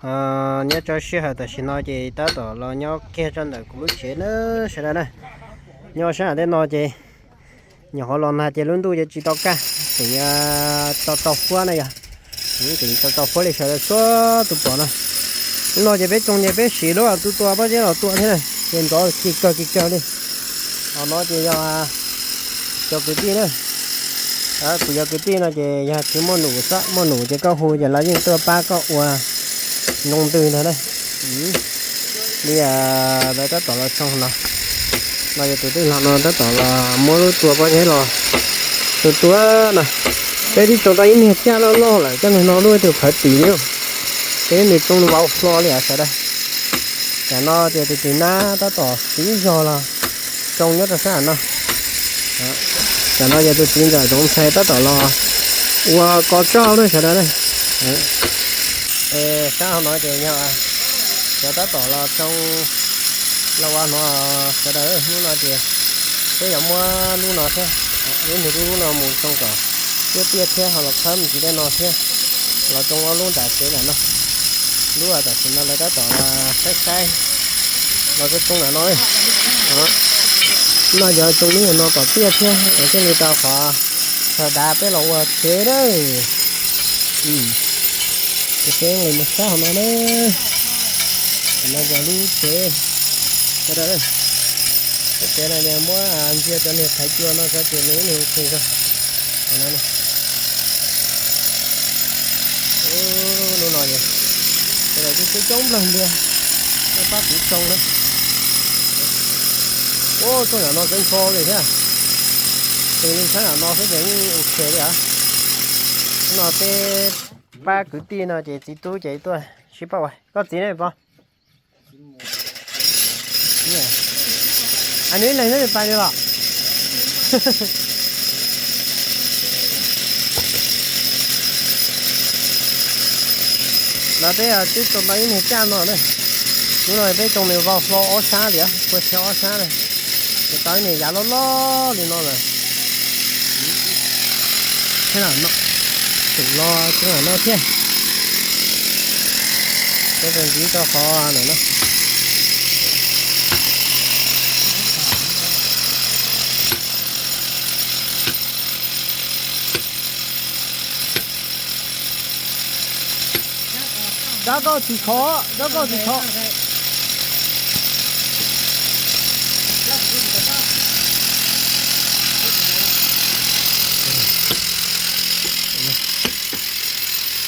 Nyob rau sij hawm tam sim no ces tab tom los nyob kiag rau ntawm kuv lub tsev na sawv daws na. Nyob sab nram tej no ces nyuam qhuav los nag ces lub ntuj ces tsis tau kaj, tseem tau tau fuab na yog, tseem tau tau fuab li sawv daws txhua tus pom no. Lub no ces peb tsoo ces peb siv lub tus tua pob zeb los tua thiab na, ces nrov kis kawg kis kawg li. Qhov no ces yog cov kwv tij na, kuv cov kwv tij no ces yog tsis muaj num xwb, muaj num ces koj hu ces lawv yeej tuaj pab koj ua ntoo ntws ntag na. Li lawv tab tom los tsoo no, no yog tus tij laug no tab tom los muab lub tua pob zeb los tua tua no. Peb twb tsoo tau ib niag caj loj loj lawm, coj niag no lub twg phawv tim li, peb nws tsoo vau hlo li sawv daws. Tam no ces tus txiv nab tab tom siv ib zog los tsoo nyob rau sab no. Tam no yog tus txiv ntxawm Zoov Ntxhais tab tom los ua ko tsoj na sawv daws na. Sab hauv no ces yog cov tab tom los tsoo los ua no sawv daws. Hnub no ces peb yuav muab lub no thiab, lub niag lub lub no mus tsoo kom tiaj tiaj thiab ho los khawb me ntsis tej no thiab, los tsoo ob lub nram tsev nram no. Lub tam sim no lawv tab tom saib saib los tsoo tsoo nram no. No yog tsoo lub no kom tiaj thiab thiaj li tau qhov sawv daws peb los ua tsev na. Ces peb li mus sab hauv no na. No yog lub tsev, lub tsev no yog muab ntsia cov niag thaiv cua no tso ces nws ib nus tsis zoo. Lub no ces sawv daws twb coob coob nplawg ntiag, nej pab kuv tsoo na. Ua tsoo nram no tseem ncho li thiab, tus li sab nram no xwb ces yeej ok li os. No peb pab kwv tij no ces txiv tub ces tuaj sib pab ua. Koj txiv ne pog? Nws ib leeg neb pais li los? No peb twb tsoo tau ib niag caj no na. Lub no peb tsoo nws vau hlo ob sab li, pua tshiab ob sab na. Ces tau ib niag yav loj loj li no lawm. Tseem los tseem no thiab. Peb ntxiv rau qhov no na. Rov qab tsis khov, rov qab tsis khov.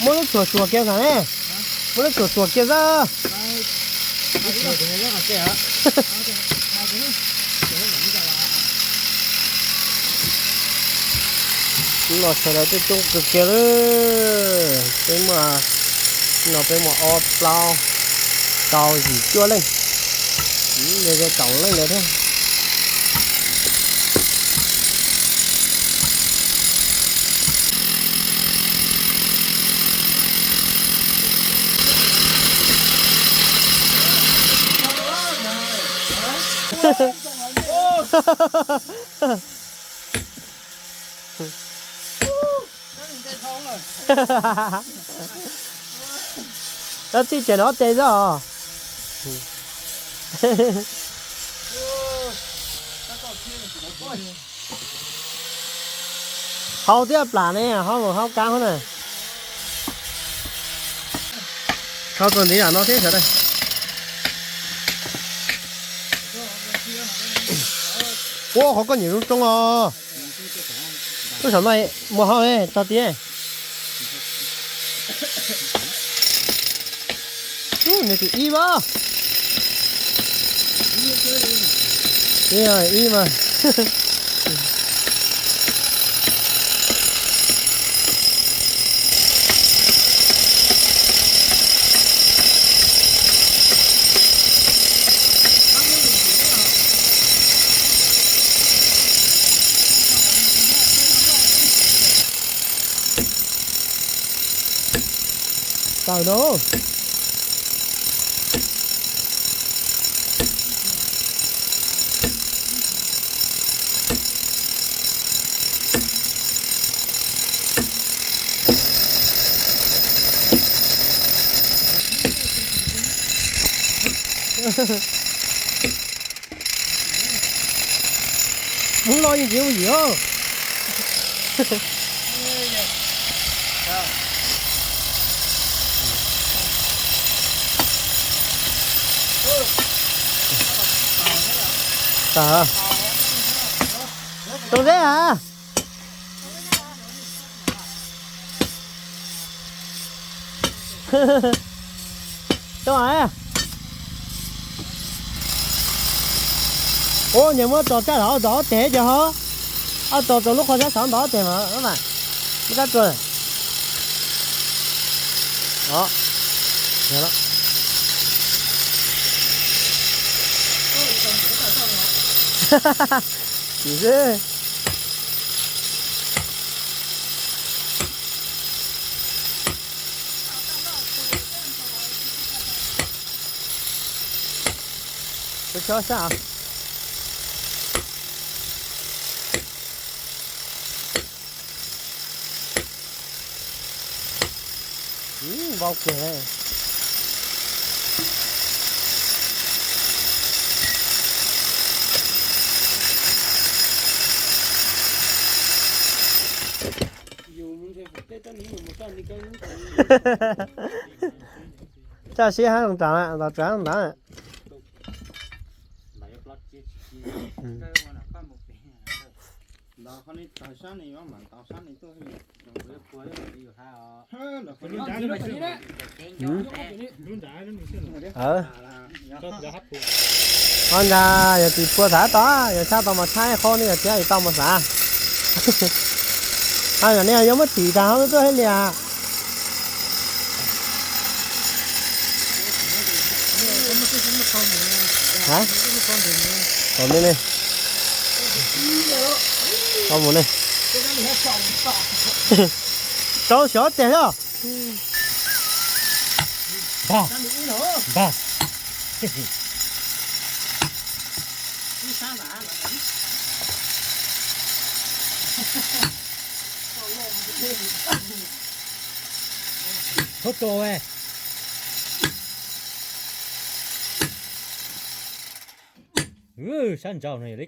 Muab lub tsuag tsuag kiag ntag ne. Muab lub tsuag tsuag kiag xwb. Lub no sawv daws twb coob kawg kiag lawm. Peb muaj, no peb muaj ob plaub rau yim cuaj leej, yog ze kaum leej ntawd thiab. Tab txij tseem no ob teg xwb os. Hau thiab plam ne, hau haub kab hauv na. Hau txog ntiv no thiab sawv daws. Ua qhov koj nyiam zoo zoo os. Lub saum no muaj hauj tso tiag. Nws tus ib mas. Ib mas. Tawm no. Hmoob loj yeej tsis yooj yim os. Tau zeb hả? Tau hả? Ua nyuag muab tso tsaj hauv ntov ob teg ces ho, ob tso rau lub qhov sab saud ntov ob teg mas mas, muab rab rua. Chim xwb. Ua tso sab. Vau kiag. Tsaj siab hab zoo tas lawm, los tsav ntawd. Qhov ntag yog tim pua thav tod, yog tshaj tau mas tshaj, yog tsis tau mas xav. Yog nej yuav muab tim tag ho tuaj thiaj li. Tom ne, tom mus ne. Rau xyov tiag yog. Npag, npag. Thov tso. Sab ntsauj no yog li.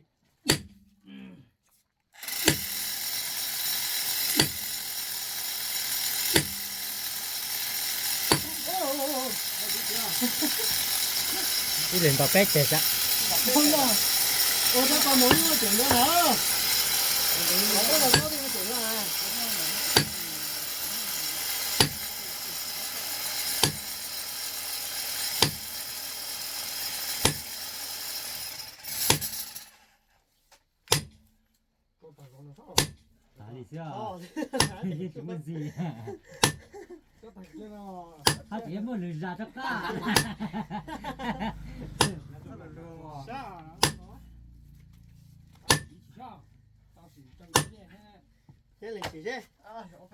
Ib leeg nto peb teg sav. Tas li xwb, yeej tsis muaj ntxiv. Hab tseem muaj lwm zag rov qab.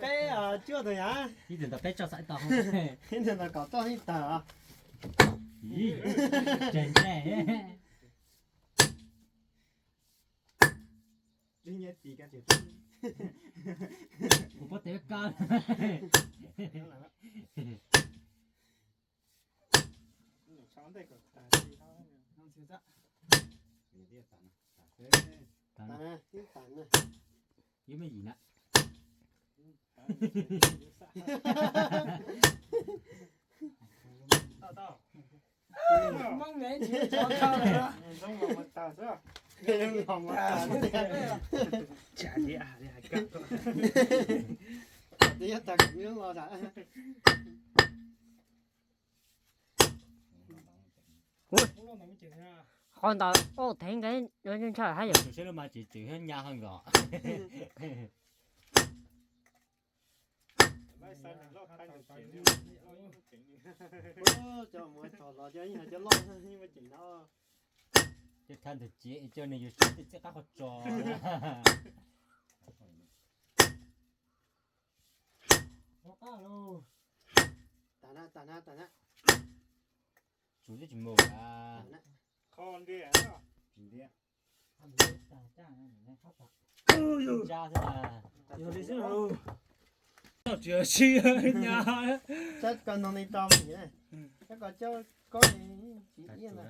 Peb cuaj tug yam. Ib tug ntawm peb tso xaiv tau. Ib tug ntawm kaum toj ib tawg. Tsev ntej. Kuv pob tes kab. Yuav me yim na. Qhov ntawd thev nqe ntshai hab yom. Seb lub mas tsis tseem thiab nyab ho nkaus. Cov mus txog los cov yeej hais cov loj yeej muaj ceem no. Cov thaj ntawm ciav cov nws yuav sib tw txij qab qhov tso. Tag na, tag na, tag na. Tsuv twb tsis mus a. Tsis ntiab. Tsa xwb mas. Yog li xwb lauj. Tsis sib nyab. Coj ko no ni rau me nyuam, coj ko coj ko tsis iab na.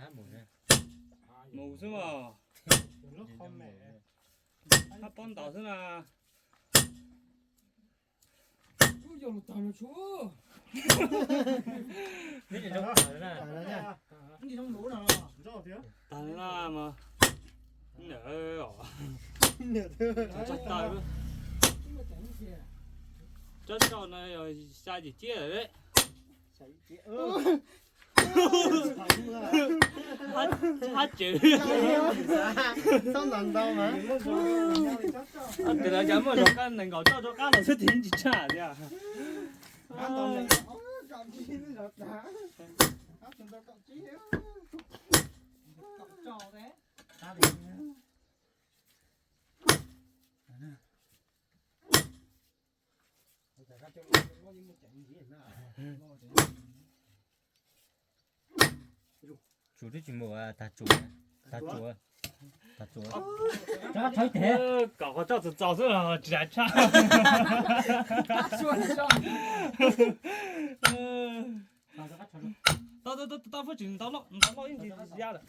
Mus xwb mas. Hab pob ntaus xwb na. Tag na mas. Tso taw. Tsob rau no yog xya yim ciab lawm. Hab tseem tau cas muaj zog koj nees nkaum rau rov qab los xwb ces tsis tshaj tiag. Tsum twb tsis mus, tag tsum, tag tsum, tag tsum. Kom qhov tso txaus txaus xwb los tsis dav tshaj. Tau, tau, fuab tsis ntau loj, ntau loj ib ntsis ya lawm.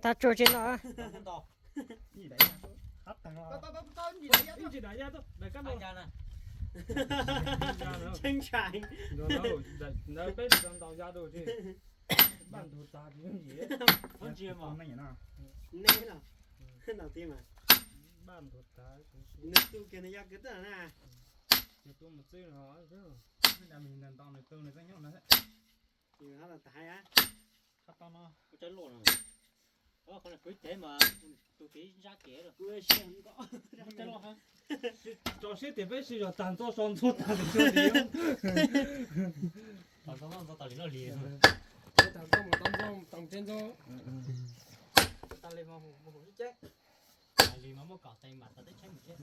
Tag tsuag tsis no. Peb ntau ya dua tsis, npaj ntug tas tsis yooj yim. Neb no, no ti mas, neb tu kiag nws ya kwv tij na. Tus mus txwj no, ntau nws tu nws txeej nyob no. Hab tas hais, hab tau no, kuv tsaib loj no, qhov no kwv cev mas tus kev ntsab kev lawm. Tso siab tias peb sib zog tag ntxov so ntxov tag tus xyoo tias, tag ntxov ntxov tas li loj li, tag ntxov mus tau ntxov tas li mus mus ib ceeb. Li mas muab kom tes mam tau teb tsheb mus tsheb.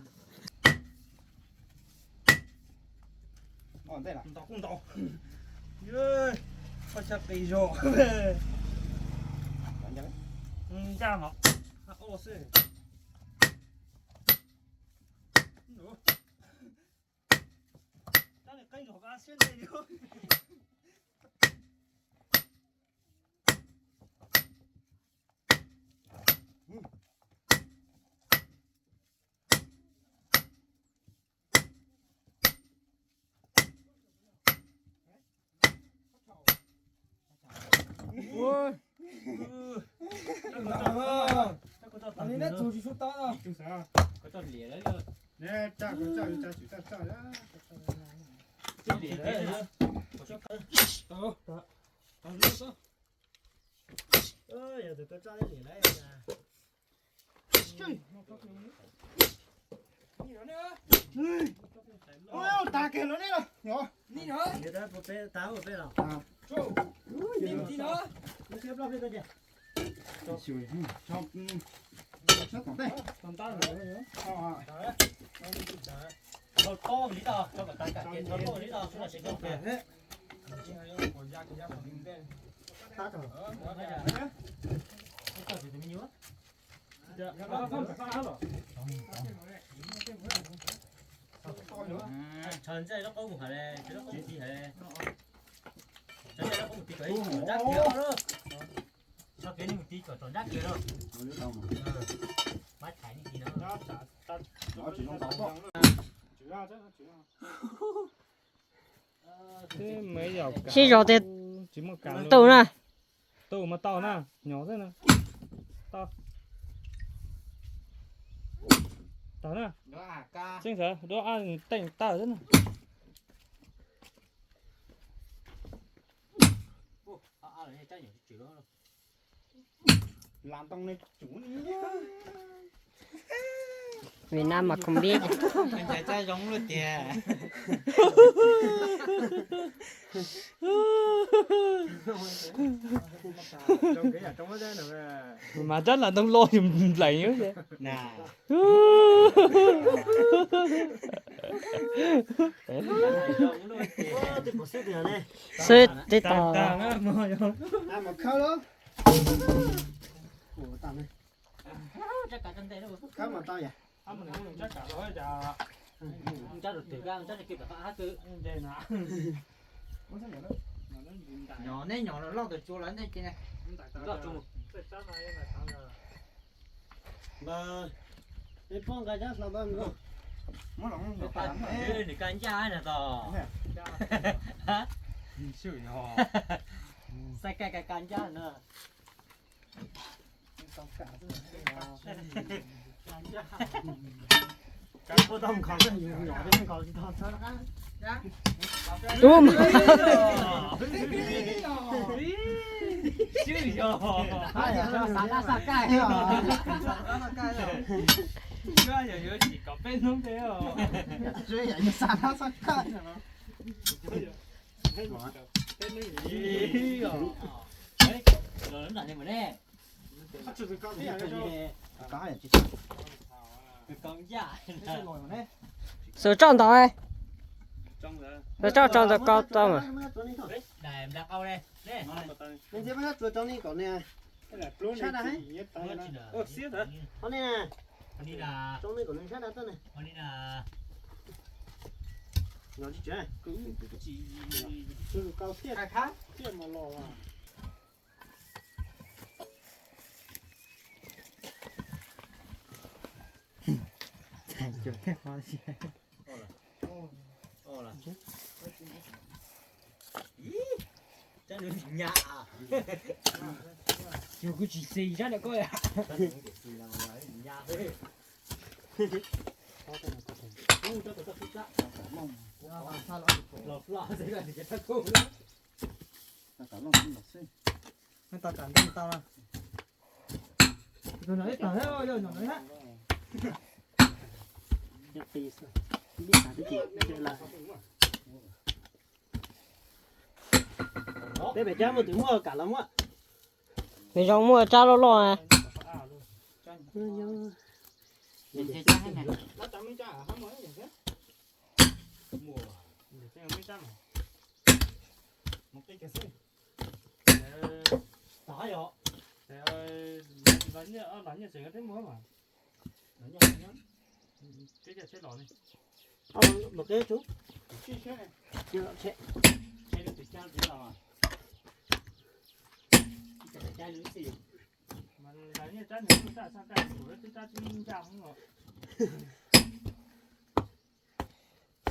Ntaus kuj ntaus. Koj tshaj qis zog. Ncaj mas. Ua xwb. Tab li qeeb zog koj siab ntse li. Yog tus koj tso liam lawm. Tag kiag lawm ne los. Ni no. Tag peb los. Ni no. Sab tom tej. Tau li tau, tau li tau, sab tom tej. Tso ntxaj lub qub mus hais, lub qub mus ti hais. Tso ntxaj lub qub mus ti kom ib tsom ntsab kiag lawm. Tso kiag nej mus ti kom tsom ntsab kiag lawm. Mab thaiv nej ti no. Sib zog tiag. Tau na. Tau mas tau na, nyob xwb na. Tau. Tau na. Xeeb xav duab ab teej tawg xwb na. Việt Nam mà không biết. Ncaim txaj zoo luaj tiag. Mas rab hluas ntoo los yus nplaim. Xwb tib tag. Nyob neb nyob los loj tus tsua lawm ntej ces. Nws ka ncaj na tos. Xav ka ka ncaj na. Xuas tso ntawd, xuas tso ntawd ko tau mas. Yus kuj tsis xis sab ntawm koj. Peb pem cab muaj twm muaj kam los muaj. Nws zoo muaj tsab loj loj.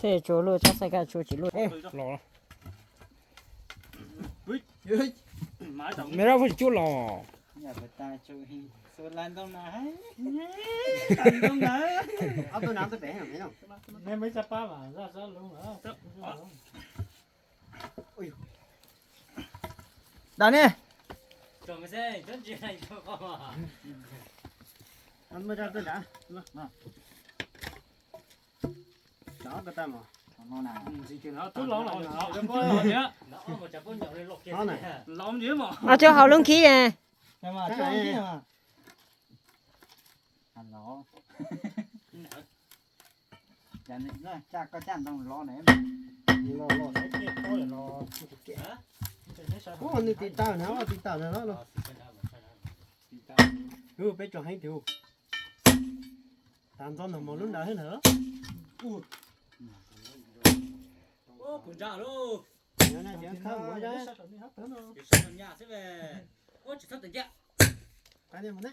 Tej tsuas luaj tsab xaij kaj tsuas tsis luaj. Los, me rab vuj tsuas los. Dam ne. Ab, cov hauv lub khib. Ub, nws tiv tawm na, tiv tawm na los. Ub, peb tsoom heev tiag. Tas ntxov nws mus lub ntawd thiab ntag. Kuv ntsa lauj. Kuv ntsa xwb. Ub, tsis txhob teem kiag. Qab mus na.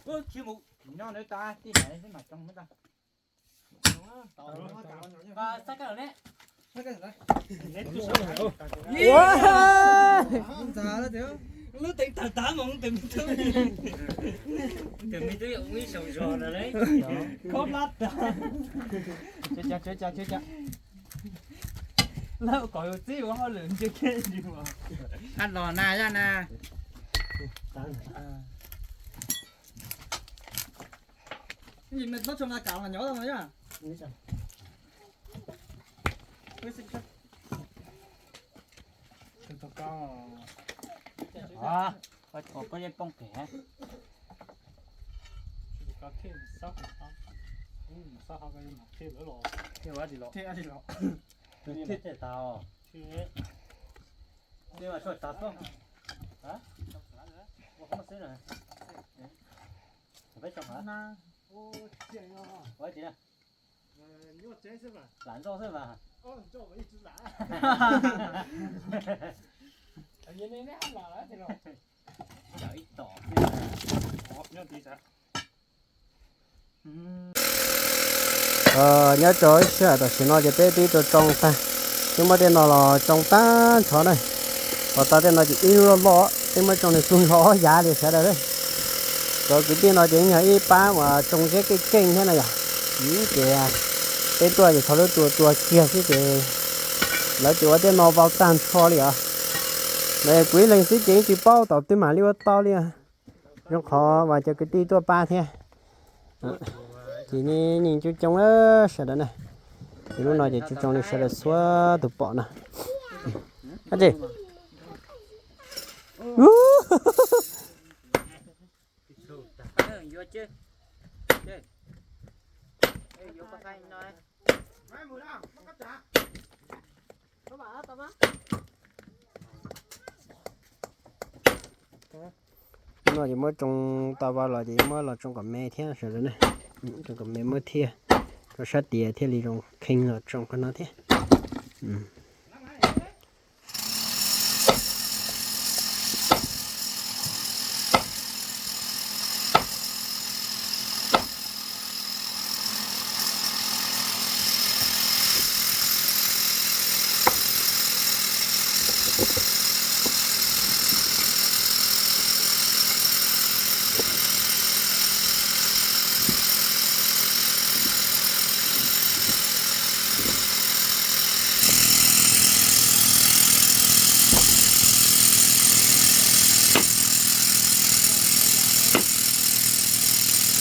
Ub, tsis mus nyob nws tas tij hais xwb mas tsoo xwb tas. Lub teev tawg tag mas tus me tub, tus me tub yuav ua ib xyoos zog no lauj. Khob plab tag. Lawv kom yus txib ua hauj lwm ntsia kiag yus. Ab los na yaj na. Koj yeej poob kev. Thiaj tas os. Thiaj mas soj tas poob. Ua qoob xwb na. Peb tsoo hov. Ua tsis na. Lam nroj xwb mas. Nyob rau ib sij hawm tam sim no ces peb twb tau tsoo tag, twb muab tej no los tsoo tag nrho na. Ho tau tej no ces ib lub loj loj, twb muab tsoo nws tug nrho ob yav li sawv daws. Cov kwv tij no ces yog ib pab uas tsoo zeb keej keej thiab na yom. Ces peb tuaj ces thov lub tua tua kiag xwb ces lawv ces ua tej no vau tag nrho li os. Kuv ib leeg xwb ces yeej tsis paub tom twg mam li ua tau li. Zoo qhov uas cov kwv tij tuaj pab thiab. Ces nej coob coob sawv daws na. Ces lub no ces coob coob li sawv daws txhua tus pom na. Lub no ces muab tsoo tau vau los ces yuav muab los tsoo kom me thiab sawv daws na. Tsoo kom me muab thiaj rau sab tias thiaj li zoo kheej los tsoo qhov no thiab.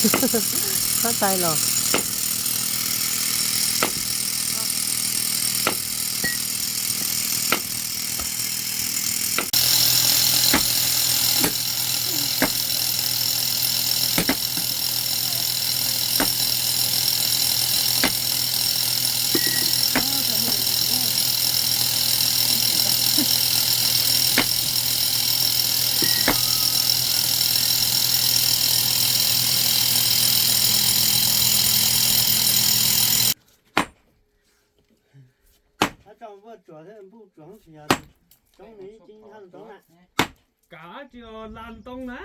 Txhob txhais los. Kav tsis los la ntoo na.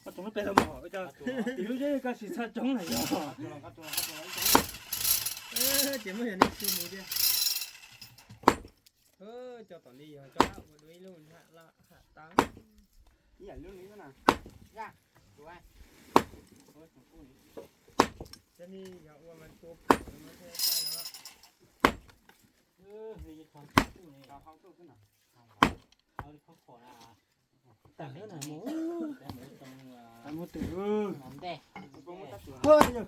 Tsoom lub peg los mog, tim lub zeb koj sim txhaj tsoob na yog. Ces muab yog nej xyuas mus tiag. Cov tom li yog cov ua dua ib lub ntsha la ham tau. Ib yam li lub ni na. Cov ni yog ua mas tua pam mas thiaj tau yog.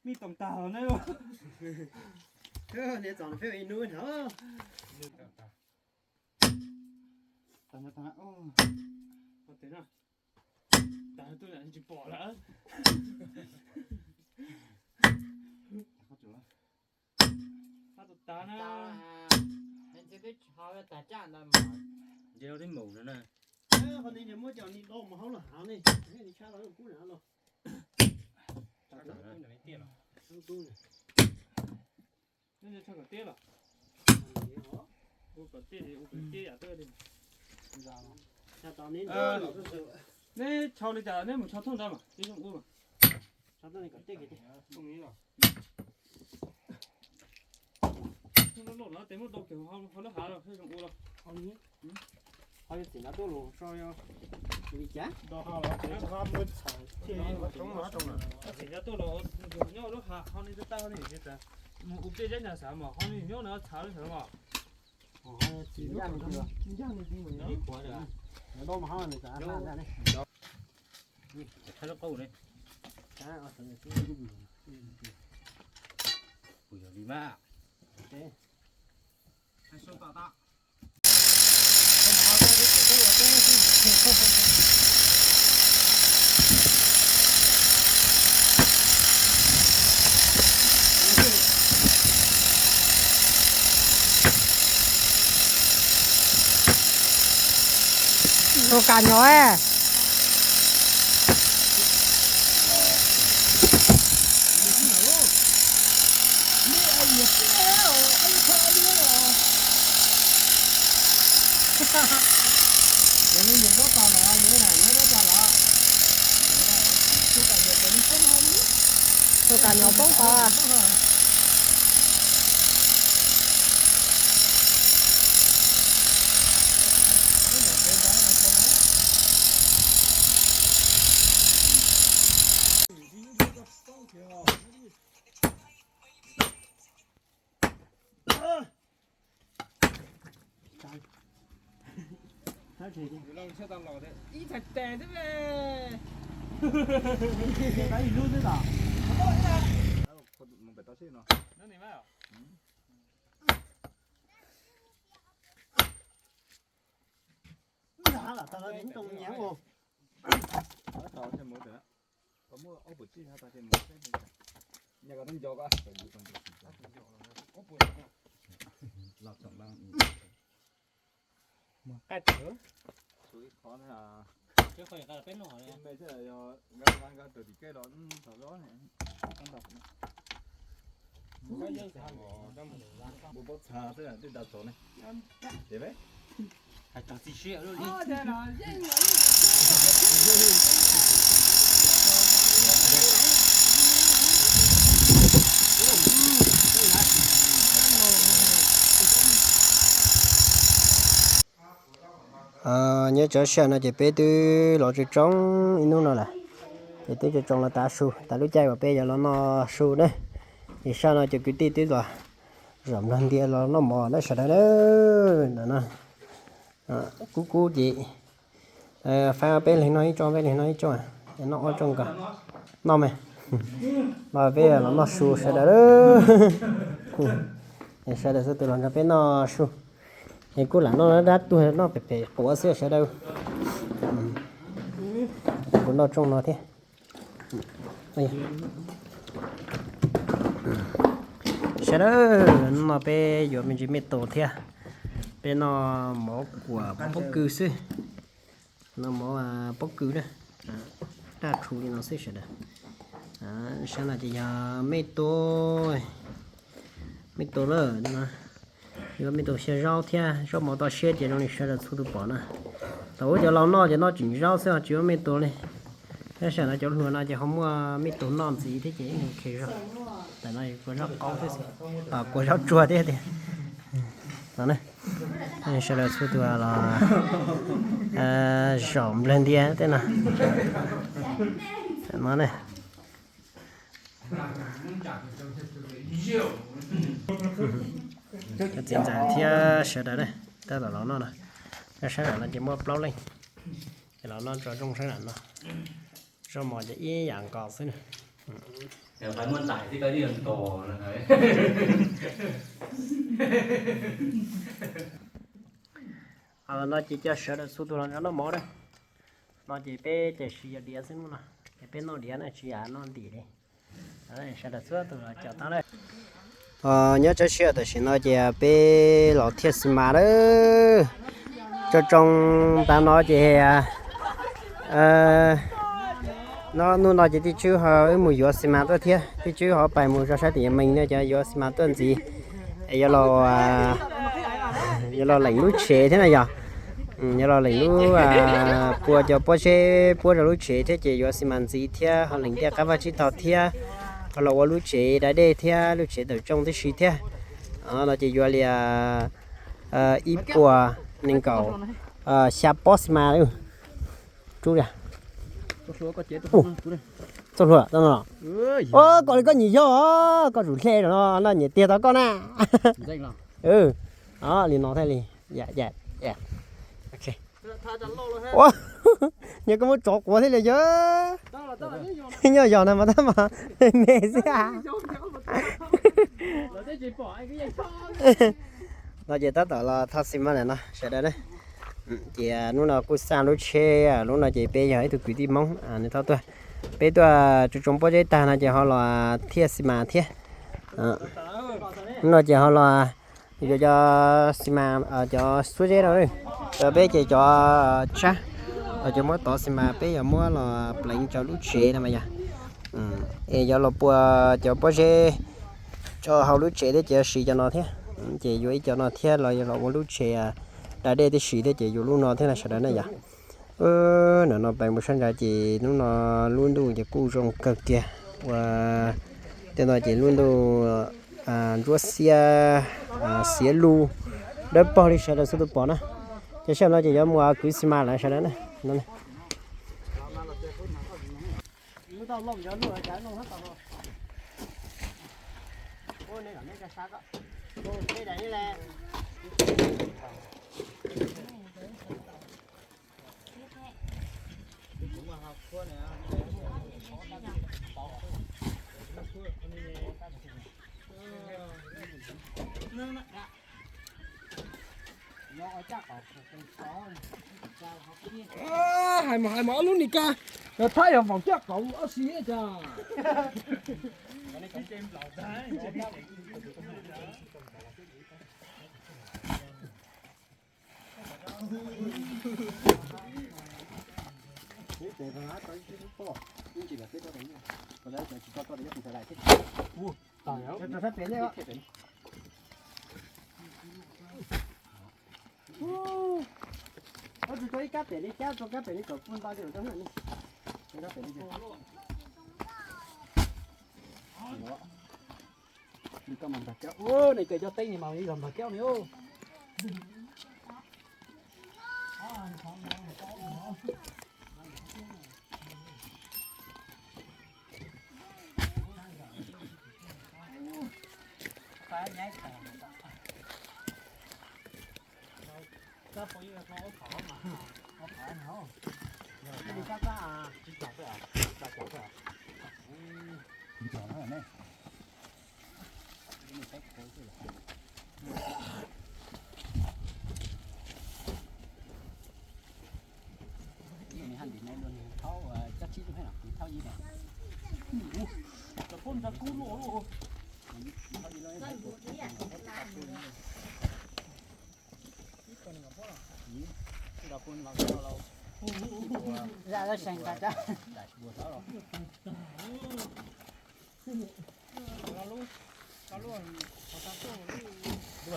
Mib toom tag ne. Niam txom peb ib hnub no. Tag no, tag no, tag no, tsis pom lawm. Qab tus tav na. Nce rau tib maum no na. Qhov no muab cov ni do mus hauv los hav ne, ni tshab los kub na los. Neb nco tshaj kom tiab los? Ua kom tiab, ua kom tiab yam tuaj li. Neb tshau li cas neb mus tshau thooj ntawd mas tib zoo ua mas. Thooj loj loj no tes muab do kiag hauv lub hav los thiaj zoo ua los. Ho yog txiv nrad tuaj los so li cas? Txiv nrad tuaj los nyob lub hav ho ni tawg tawg ho ni tas mus ua pliaj zeb nyag xav mas ho ni nyob no txhav lub sawv mas. Txiv nrad ni tiag. Txiv nrad ni tiag. Nyob lub qauj ne. Kuv yog li mas. Tus kam nyom. Tus kam nyom poob tod. Ib txhais tes xwb. Ib lub xwb tas. Nyob tsawv sij hawm no ces peb twb los tsev tsoob ib hnub no lawm, ces twb tsev tsoob los tav su, tav lub caij uas peb yuav los noj su na. Ces sij hawm no cov kwv tij twb los zaum nplog ntias los noj mov na sawv daws na. Ntawm no kub kub ces faib peb leeg noj ib tsob, peb leeg noj ib tsob, noj ob tsob nkaus, noj me, los peb los noj su sawv daws. Sawv daws xub tus los nrog peb noj su, es kuj lam noj dab tuag noj pem pem quav xwb sawv daws. Kuv noj tsob no thiab. Sawv daws, hnub no peb yuav me ntsis me tus thiab. Peb noj mov kuam pob kws xwb. Noj mov pob kws na. Daj rhuv li no xwb sawv daws. Sab no ces yog me tus, me tus lawm no. Yuav me tus xyaw zaub thiab zaub mov toj siab ces zoo li sawv daws txhua tus pom na. Thaum ub cov laus noj ces noj tseem zaub xwb ho tsis ua me tus li. Tab sis no cov hluas no ces ho muaj me tus noj ntxiv thiab ces ib nus khe zog. Tam no kua zaub qaub thiab xwb, kua zaub tsuag thiab tiag. No na, sawv daws txhua tus los zaum nplawg ntia tej no. No na. Txiv ntxawm thiab sawv daws na, tab tom los noj no. Sab nram no ces muaj plaub leej, ces los noj tso zoo sab nram no. Zaub mov ces ib yam nkaus xwb na. No ces coj sawv daws txhua tus los noj mov na. No ces peb ces siv yog diav xwb no, ces peb noj diav na tsis yog noj ntim li. Sawv daws txhua tus los caum tau na. Nyob tsawg siab tam sim no ces peb los thiaj xi mas lawm. Tsoo tsoo tas no ces no hnub no ces Tij Tswb ho wb mus yuav xi mas tuaj thiab, Tij Tswb ho pais mus rau sab tim Yas Mees no ces yuav xi mas tuaj ntxiv. Yuav los, yuav los leem lub tsev thiab na yog. Yuav los leem lub, pua cov pob zeb puab rau lub tsev thiab ces yuav xi mas ntxiv thiab ho leem ntiaj qab vaj tsib taug thiab, ho los ua lub tsev da dej thiab lub tsev tawm tsoo tib si thiab. No ces yuav li ib puas nees nkaum xya pob xi mas. Txoj hlua, koj li koj nyiam yog, koj tsum hle no, nyiam tiag tau koj na. Li no thiaj li. Nyiam koj muab tsov quav thiab li yog. Nyob yog na mas tab mas me xwb. No ces tab tom los tho xi mas lawm no sawv daws na. Ces hnub no kuj xaj lub tsheb, lub no ces peb yog ib tug kwv tij Hmoob nws thauj tuaj. Peb tuaj tsoo tsoo pob zeb tag no ces ho los thiaj xi mas thiab. Hnub no ces ho los yuav cov xi mas, cov xuab zeb no, peb ces cov tsab, cov muab tov xi mas peb yuav muab los pleev rau lub tsev no mas yog. Es yuav los pua cov pob zeb rau hauv lub tsev thiab ces yuav siv cov no thiab. Ces yuav ib cov no thiab los yuav los ua lub tsev da dej tib si thiab ces yuav lub no thiab no sawv daws na yog. Hnub no peb mus sab nrad ces hnub no lub ntuj ces kuj zoo kawg kiag ua tej no ces lub ntuj ntsuab xiab, xiav lug dawb paug li sawv daws txhua tus pom na. Ces sij hawm no ces yuav mus kwv xi mas lawm sawv daws na. Hais mas hais mas ob lub ni ka, yog thab yog vaum coj qauv ob si cas. Koj tsis tso ib kab pem li cab, tso kab pem li kom pug nto li. Koj mas npag kiab, nws kawg cov teeb ni mas yog npag kiab ni.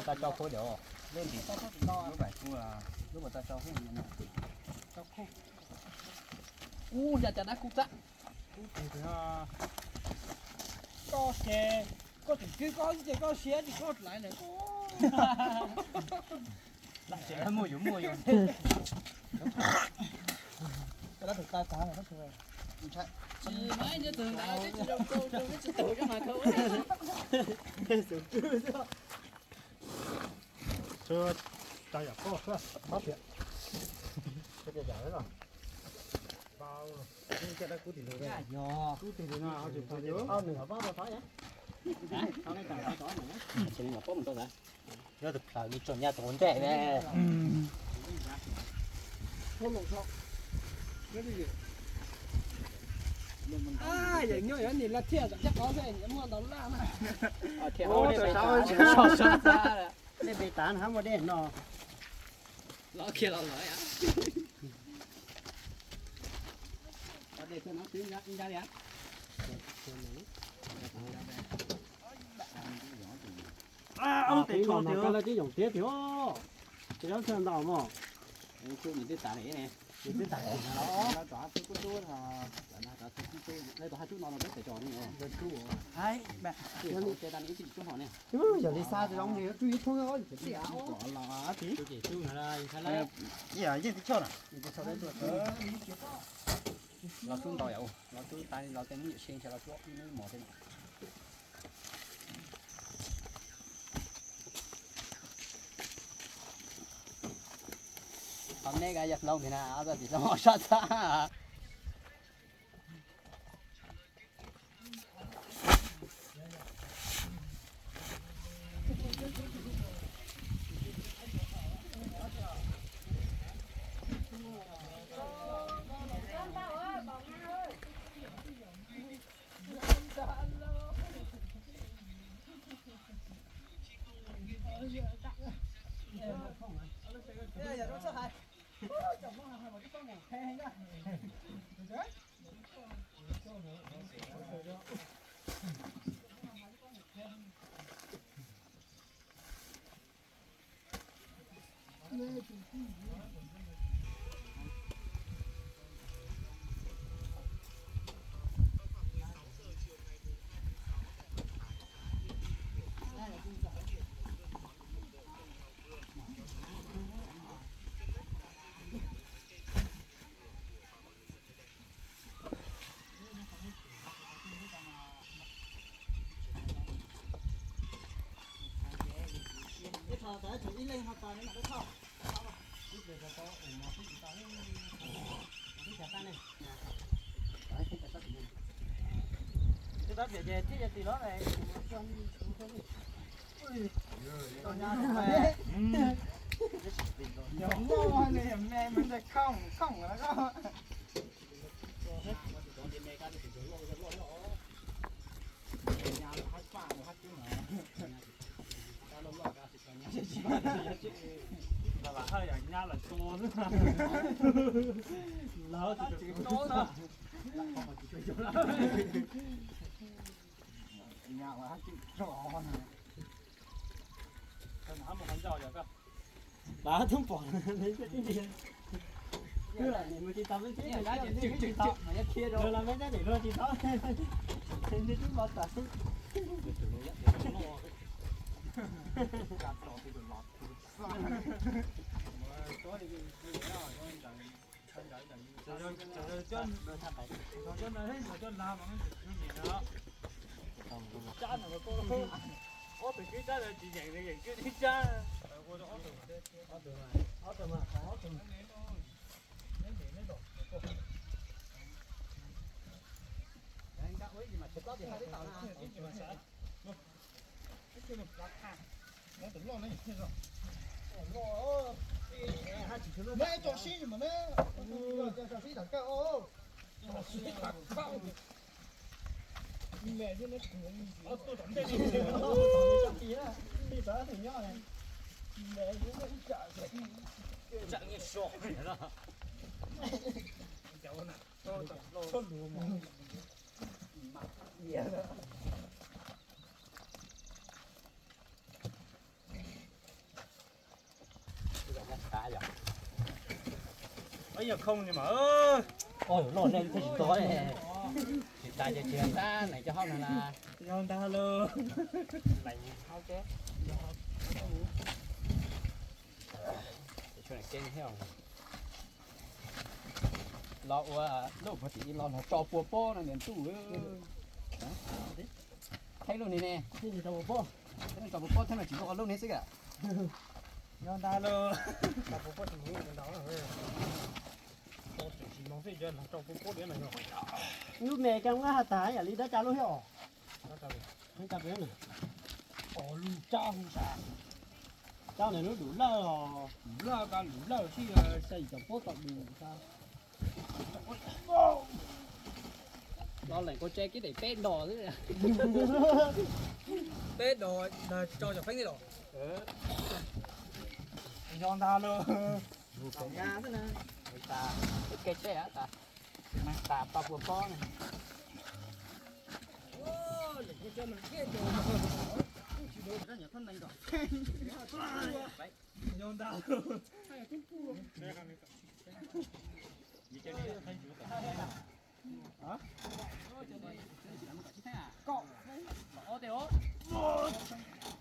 Tau tso khuv lawm, lub ntim, lub pas kuv, lub pas tau tso khuv. Ub, ya cas dab kub txab. Koj ces, koj tseem kwv koj ces koj siab tsis koj laiv ntawm koj. Muaj yus muaj yus. Tsis mas nyob txog ntawd peb tsis zoo rau, rau peb tsis tau coj mas khaub. Tau yam poj xwb, pab piam. Nws pab tau tod. Nyob tus plaws li tsuas nyab tus ua ntsej ne. Yog nyob yuav nim laj thiaj zam thiab qhov xwb muaj ntau laj na. Dej npe tav na muaj dej no. Los kiag los lawm. Dej no twb ib nrab li. Tes tso no koj laj tib yoom tiag tiag. Tes yob txog ntau mog. Nws twb tas ne. Nws twb tas ne. Yog li xa tes zoo nws tsuj ib thoob. Yeej tib choj na. Los tub ntau yom, los tub tas los tej muj yam se ntshai los tub ib mos tej. Qhov neb ka yog hlob ntiag na, ob txoj tim hlob sab txhab. Mas tub pom, twb lam nim mus tsis tau, me tub tsis tau, los me tub nim luag tsis tau, me tub pom tas xwb. Ib nyuag khooj ni mas. Oj, loj nej thiaj tsis tau. Tsis tas ces tsis tas nais cov hauj no na. Yog ntag lauj. Los ua lub puag tim los los tso pua pob no niam ntuj. Thaij lub ni ne. Thaij tso pua pob thiab no tsis tau lub ni xwb a. Yog ntag lauj. Lub me kab nqaj has tas yam li dab tsa lub thiab os. Cov ntawm lub dum lawj os. Lub lawj, lub lawj xij, xya yim caum pob tom dum. Los leem kua tse kib daim peb dos xwb. Peb dos tso cov feeb thiab los. Yog ntag lauj. Mus kom nyab xwb na. Tas, ib ke tseb tas, tas paj pua pob na. Yog ntag.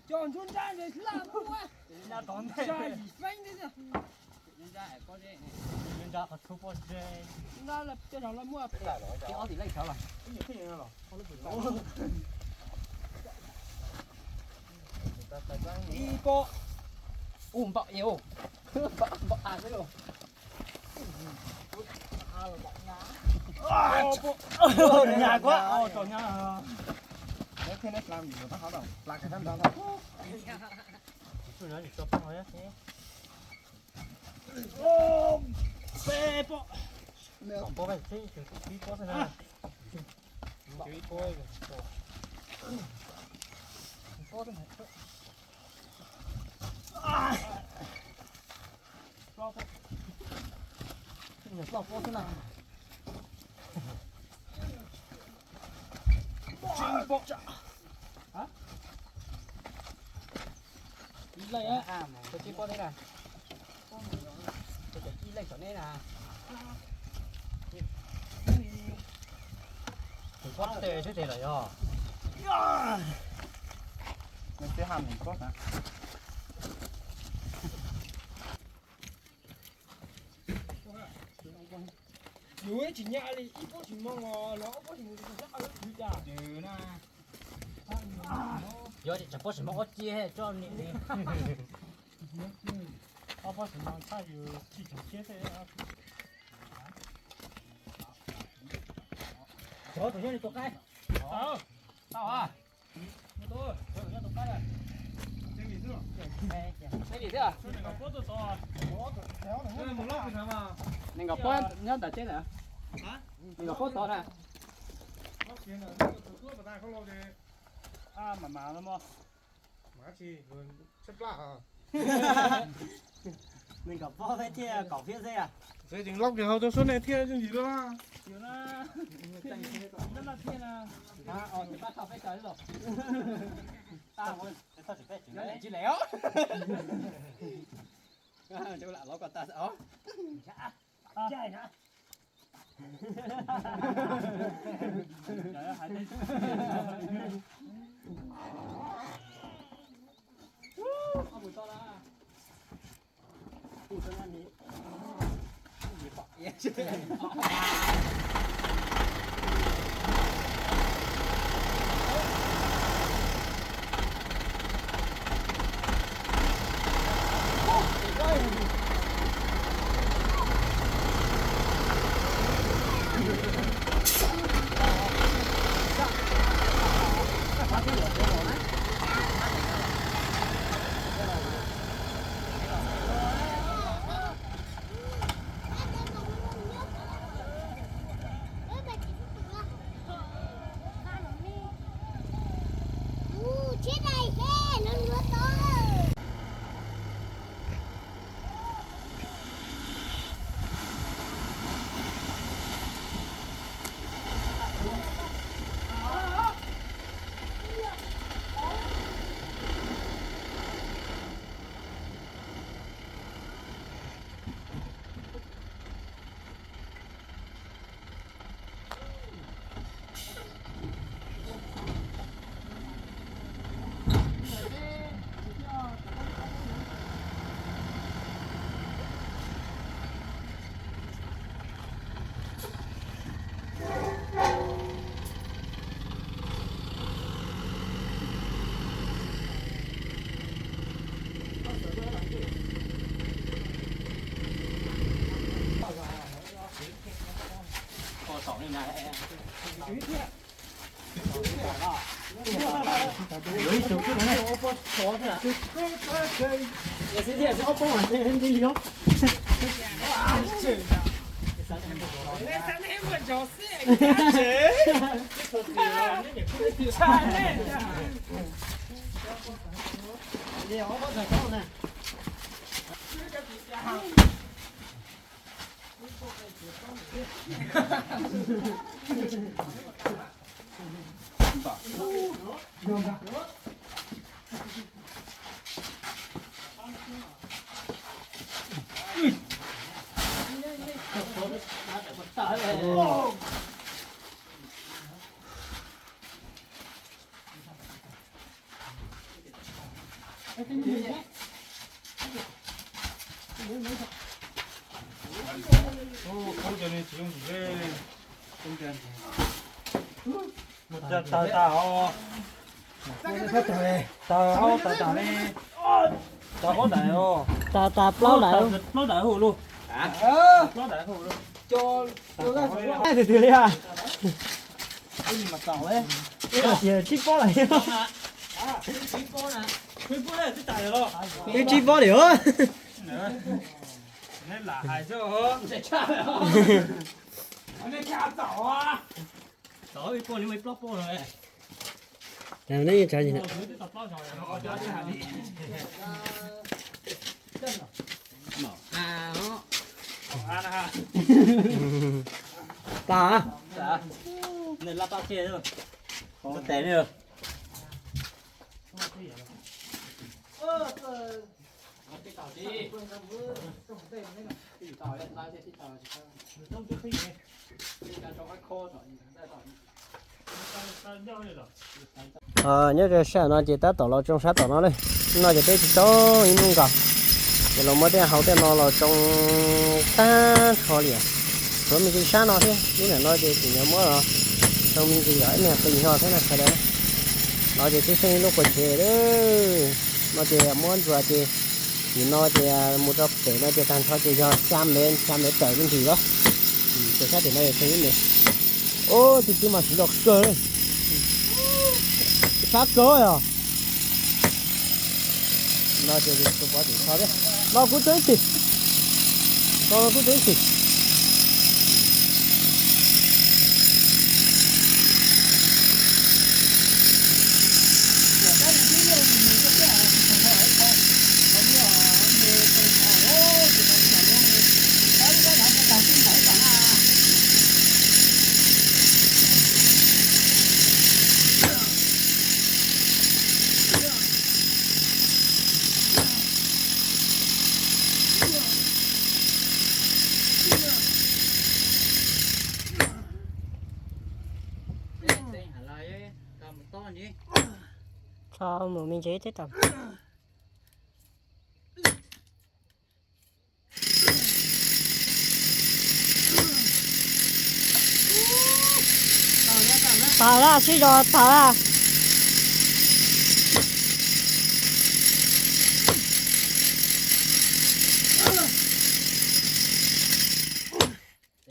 Cov ntsuab ntsab ntawd laj muaj, xya yim feeb thiab. Ntsab qhov txhua pob zeb. Ntsab tej zaum laj muaj pem. Ob tim leej sawv los. Ib pob. Ub, npaum ib, npaum a xwb los. Nyas kuv, tso nyab. Peb pob. Pob, ib pob xwb na. Plaub pob xwb na. Tsib pob. Ib leej, tsib pob thiab na. Ib leej saum nej na. Tus pob tes xwb tes lawm yog. Yus tsis nyam li ib pob tsis moog los ob pob tsis moog tsis tau sab qau li cas. Yog tsam pob tsis moog ob ciab coj niam li. Ob pob tsis moog txhaj yus tsis tseem ciab xwb. Cov tus nyob li tus qaib. Tau a. Nees nkaum pob nyob ntawm teb na. Nees nkaum pob tod na. Nees nkaum pob thiab kaum fiab xwb a. Tseem loj kiag hau rau suab nej thiaj yooj yim dua. Tsis le os. Lam lov ko tas os. Taws tas os. Taws os, taws tas li. Taws ob daim os. Tas tas plaub daim. Plaub daim hauv lawm. Plaub daim hauv lawm. Twg twg li a? Tsib pob lawm. Twb tsib pob li os. Neb tsav tas. Nyob rau sij hawm no ces tab tom los tsoo sab tom no lawm. No ces peb tsis tsoo ib hnub nkaus, ces los muab tej hauv tej no los tsoo tag nrho li. Tshuav me ntsis sab no thiab, lub niam no ces tseem yuav muab los tsoo me ntsis kom ib niag plig zog thiab na sawv daws. No ces twb xeeb ib lub qua tsev. No ces muab ntsuas ces tim no ces mus rau pem no ces tag nrho ces yog xya mev, xya mev tawm me ntsis los. Ces sab tim no yog tsoo ib mev. Ub, tib tib mas siv zog kawg li. Sab kawg os. No ces tus pov tseem tso thiab. No kuv tsoo ib txhis. No kuv tsoo ib txhis. Tso mus me ntsis teb tau. Tag lawm, sib zog tag lawm.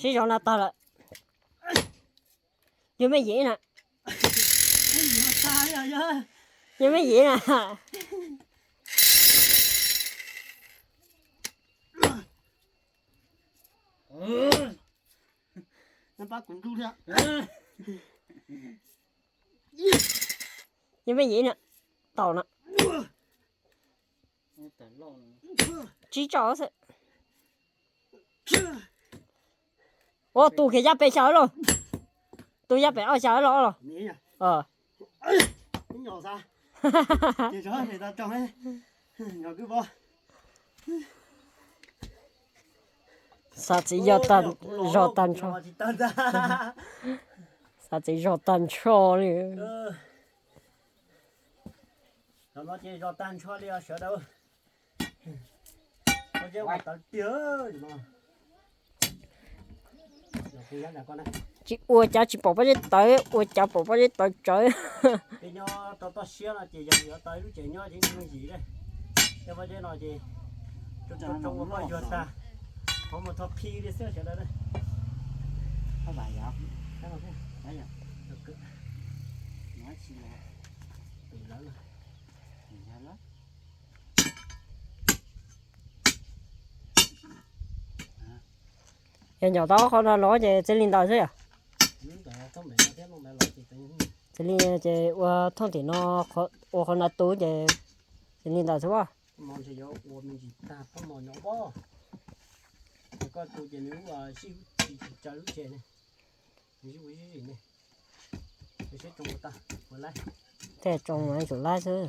Sib zog no tag lawm. Yog me yim na. Yog me yim na. Yog me yim na. Tau na. Tsib tso xwb. Ua tus kiag yaj pem xyaw los. Tus yaj pem ob xyaw los los. Xav txiv yog tag, zog tag nrho. Xav txiv zog tag nrho li. Zog tag nrho li os sawv daws. Tsis ua cav tsis pom pob zeb tawv, ua cav pom pob zeb tawv tsawv. Peb nyob rau toj siab no ces yog yuav tau ib lub tsev nyob ces ib me yim li. Tej pob zeb no ces tsoo tsoo ua poj yuag tag, qhov muag tho phi li xwb sawv daws. Yog nyom tau qhov no los ces txij li ntawd xwb yom. Txij li ces ua thooj tim no, ua qhov no tu ces txij li ntawd xwb. Tej tsoo tsum laib xwb.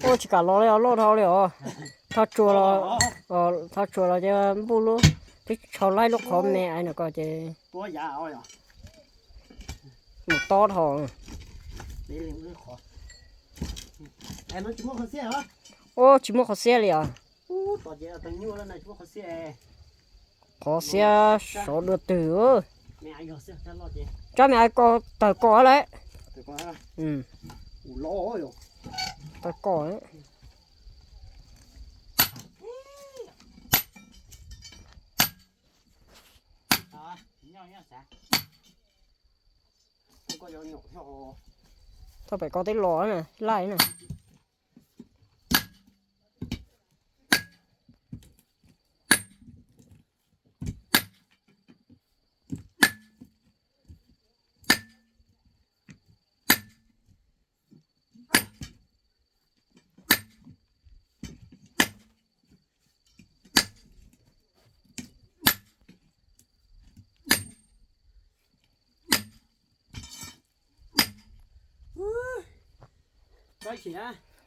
Ua tsis kam los li os, loj dhau li os. Thaj tsua los, thaj tsua los ces npuj lub, twb tshau laib lub qhov me ais no ko ces mus tob dhau. Ua tsis muaj qhov xiab li os. Qhov xiab sov dua twg. Tsab me ais ko tawg ko lawm. Tawg ko. Thaj pem ko teb los na, laij na.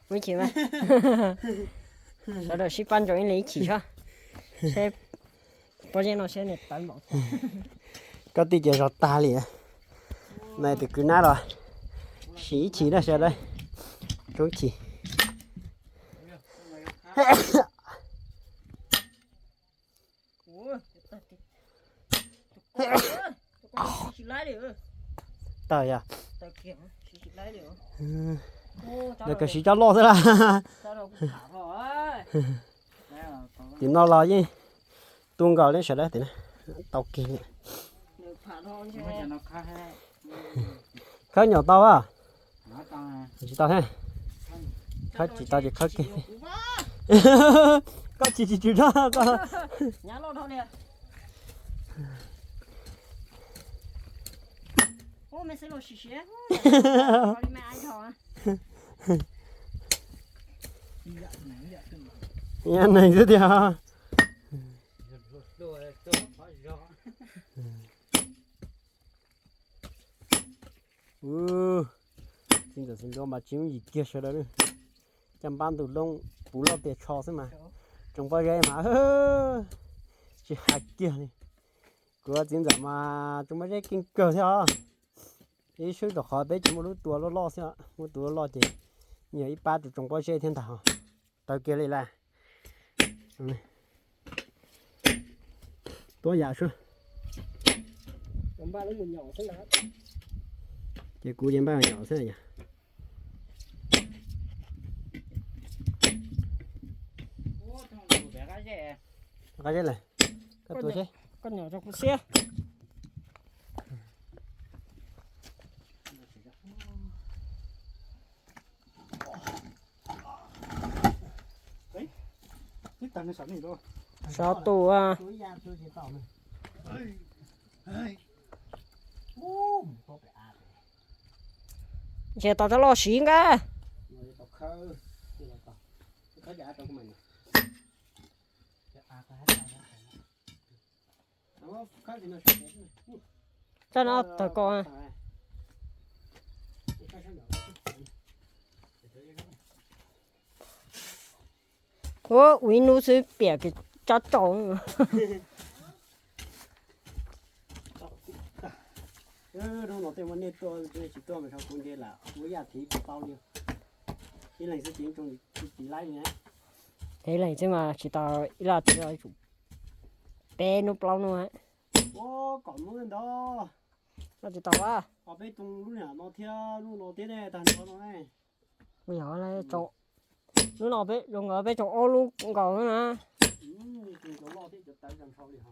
Ib chim mas, sawv daws sib pab ntsoov ib leeg ib chim saib, seb pob zeb no seb nws tawv npaum cas. Koj tij ces zog tag li. No tus kwv nab los sim ib chim na sawv daws, tsoo ib chim. Tawg yog. Lawv kawg siv cov loj xwb las. Tim no los yeej tu nkaus li sawv daws tim na. Tau kiag li. Khawb nyom tau a? Tsis tau thiab. Khawb tsis tau ces khawb kiag. Koj tsis tsis tsis rau koj. Neeg xwb tiag. Txiv ntxawm xeev ntxuav mas tsis yooj yim kiag sawv daws. Caj npab ntug loo puv loj tias tsho xwb mas tsoom pob zeb mas tsis hais kiag li. Kuv txiv ntxawm mas tsoom pob zeb keej kawg thiab os. Ib swb rau qhov peb tsis muaj lub tua loj loj xwb, muaj tua loj loj ces yog ib pab rau tsoom pob zeb thiab ntag. Tawg kiag li las. Tuab yam sub. Ces kuv ces npaj nyom xwb yog. Qab zeb lawm, koj tua seb. Sab tus. Ntshe tau cov loj siv nka. Txoj no tawg ko. Ua ib hnub xwb piam kis tsab tsaus. Hnub no tej muaj nej tuaj, nej tsis tuaj mas kuv nce lam ua yaj thiv tsis tau li. Ib leeg xwb ces tsis tsis laib li. Ib leeg xwb mas tsis tau ib laj thiv, peb hnub plaub hnub. Ua kom hnub ntawd no tsis tau a. Peb tus lub niam no thiab lub no thiab ne, tag nrho no ne. Yog, lub no peb zoo nkaus peb tsoo ob lub nkaus na. Cov loj thiab cov tawv tag nrho li ho.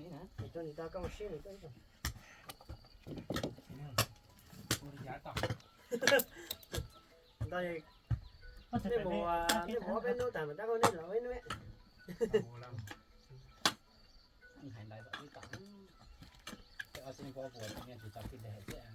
Cov ntawd koj mus sib nws tuaj ib zaug. Ntawd nej mus, nej mus ob peb hnub tas mas tab koj nej los ib hnub. Hais ntawd tom tib tom, ob txiv neej pab puas tsis tau tij li hais tias.